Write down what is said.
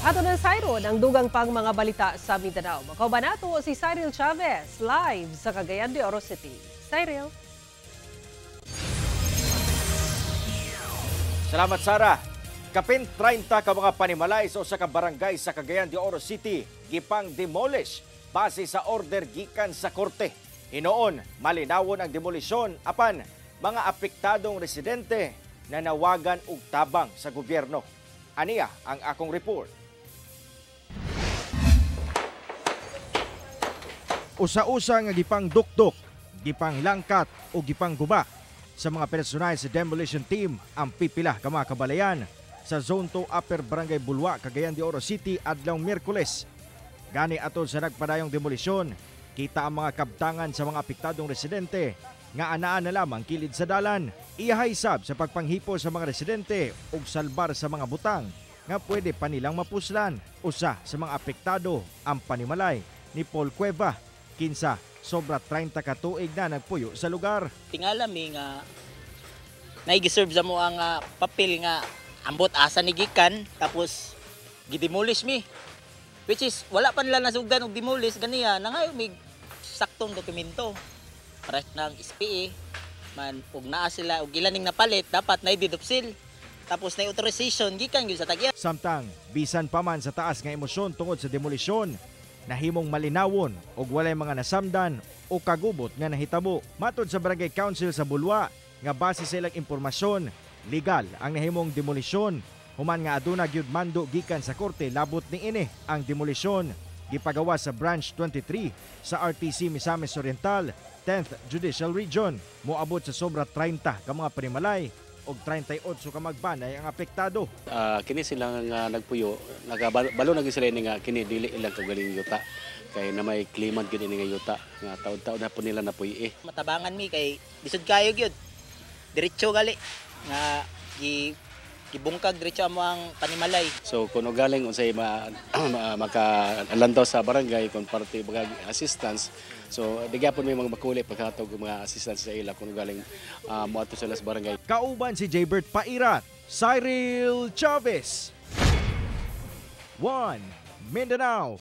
Ato ng sayron ang dugang pang mga balita sa Mindanao. Makauban nato si Cyril Chavez live sa Cagayan de Oro City. Cyril. Salamat, Sara. Kapin 30 ka mga panimalay sa usa ka barangay sa Cagayan de Oro City gipang demolish base sa order gikan sa korte. Hinoon, malinawon ang demolisyon apan mga apektadong residente nanawagan og tabang sa gobyerno. Aniya ang akong report. Usa-usa nga gipang dukdok, gipang langkat o gipang guba sa mga personal sa demolition team ang pipila ka mga kabalayan sa Zone 2 Upper Barangay Bulwa, Cagayan de Oro City adlaw Miyerkules. Gani atol sa nagpadayong demolisyon, kita ang mga kabtangan sa mga apektadong residente nga anaa na lamang kilid sa dalan. Iyahay sab sa pagpanghipo sa mga residente ug salbar sa mga butang nga pwede pa nilang mapuslan. Usa sa mga apektado ang panimalay ni Paul Cueva, kinsa sobra 30 ka tuig na nagpuyo sa lugar. Tingala mi nga naigiserve sa mo ang papel nga ambot asa ni gikan, tapos gidemolish mi. Which is wala pa nila nasugdan og demolish ganiya, nangayo mig saktong dokumento. Para ng SPA man og naa sila og ilan ning napalit, dapat nay didupsil. Tapos nay authorization gikan gyud sa tagya. Samtang bisan pa man sa taas nga emosyon tungod sa demolisyon, nahimong malinawon og walay mga nasamdan o kagubot nga nahitabo. Matod sa Barangay Council sa Bulwa nga base sa ilang impormasyon, legal ang nahimong demolisyon human nga aduna gyud mando gikan sa korte labot niini. Ang demolisyon gipagawa sa Branch 23 sa RTC Misamis Oriental, 10th Judicial Region. Moabot sa sobra 30 ka mga panimalay og 38 ka magbanay ang apektado. Kini sila nga nagpuyo, nagabalo na gyud sila ini nga kini dili ilang kagaling yuta kay na may kliman gyud ini nga yuta nga taon-taon na po nila napuy. Matabangan mi kay lisod kayo gyud. Diretso gali nga gibungkag diretso amo ang panimalay. So kung galing unsay makalantaw sa barangay kung parte mga assistance, so di gyapon may mga makuli paghatog og mga assistance sa ila kung galing moadto sila sa barangay. Kauban si Jaybert Pairat, Cyril Chavez. 1 Mindanao.